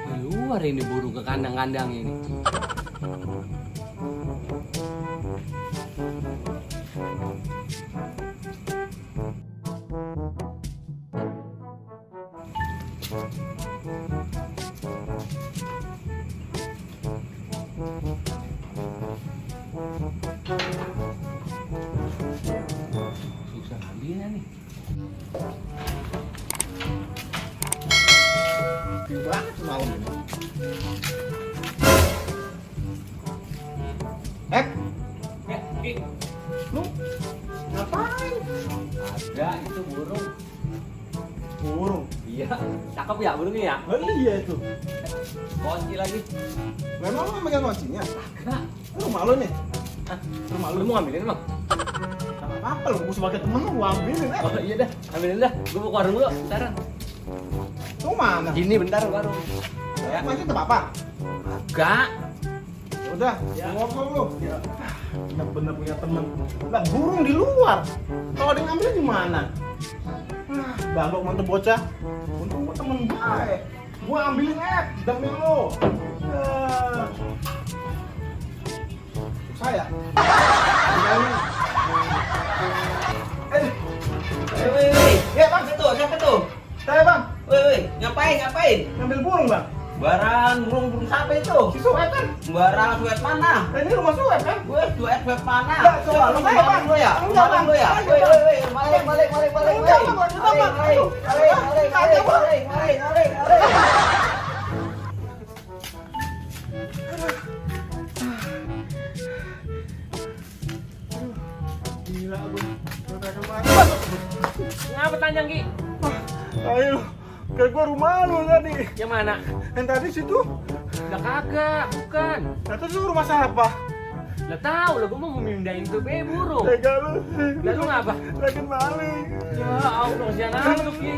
Keluar ini burung ke kandang-kandang ini. Susah ambilnya nih. Banget semalam ini. Lu ngapain? Ada itu burung. Burung. Iya, cakep ya burungnya ya. Oh iya itu. Kunci lagi. Memang lu megang kuncinya? Enggak. Rumah lu nih. Ah, Rumah lu lu. mau ngambilin emang? Gak apa-apa lu, gua sebagai temen lu gua ambilin Oh iya dah, ambilin dah. Gue mau ke warung dulu, bentaran. Lu mana? Gini bentar warung. Ya. Masih ke papa? Enggak. Udah, Ya. ngobrol lu. Ya. Bener-bener punya temen. Lah burung di luar. Kalau ada yang ngambilin gimana? Balok mantep bocah. Untung gua temen baik. Gua ambilin demi lu. Saya. Ambilin. Woi, Ya bang, siapa tuh? saya bang. Woi, ngapain? Ngambil burung bang. Burung siapa itu? Si Sueb kan? Barang suet mana? Ini rumah Sueb kan? Gue suet mana? Enggak, coba lu maling bang. lu ya? Enggak, Maling lu ya? Bang. Woi, maling. Enggak, Bang. Enggak, Bang. Maling. Gila gua. Ngapa tanjang Ki? Ayo, kayak gua rumah lu tadi. Yang mana? Yang tadi situ. Udah kagak, bukan. Nah, terus lu rumah siapa? Lah tahu lah, gue mau memindahin tuh burung. Tega lu. Lah lu ngapa? Lagi maling. Ya Allah, kasihan amat lu Ki.